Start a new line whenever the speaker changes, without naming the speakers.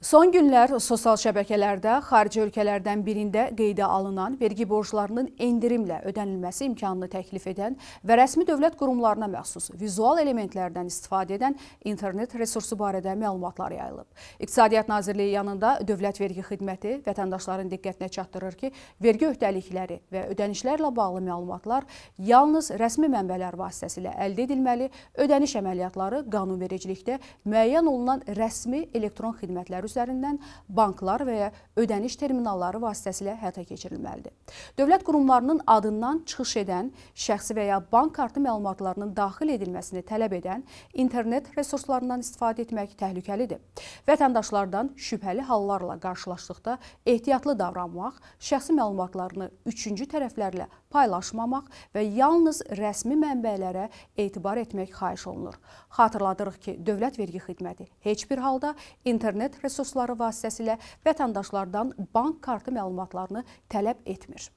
Son günlər sosial şəbəkələrdə xarici ölkələrdən birində qeydə alınan vergi borclarının endirimlə ödənilməsi imkanını təklif edən və rəsmi dövlət qurumlarına məxsus vizual elementlərdən istifadə edən internet resursu barədə məlumatlar yayılıb. İqtisadiyyat Nazirliyi yanında Dövlət Vergi Xidməti vətəndaşların diqqətinə çatdırır ki, vergi öhdəlikləri və ödənişlərlə bağlı məlumatlar yalnız rəsmi mənbələr vasitəsilə əldə edilməli, ödəniş əməliyyatları qanunvericilikdə müəyyən olunan rəsmi elektron xidmətlər üzərindən banklar və ya ödəniş terminalları vasitəsilə həyata keçirilməlidir. Dövlət qurumlarının adından çıxış edən şəxsi və ya bank kartı məlumatlarının daxil edilməsini tələb edən internet resurslarından istifadə etmək təhlükəlidir. Vətəndaşlardan şübhəli hallarla qarşılaşdıqda ehtiyatlı davranmaq, şəxsi məlumatlarını üçüncü tərəflərlə paylaşmamaq və yalnız rəsmi mənbələrə etibar etmək xahiş olunur. Xatırladırıq ki, Dövlət Vergi Xidməti heç bir halda internet resursları vasitəsilə vətəndaşlardan bank kartı məlumatlarını tələb etmir.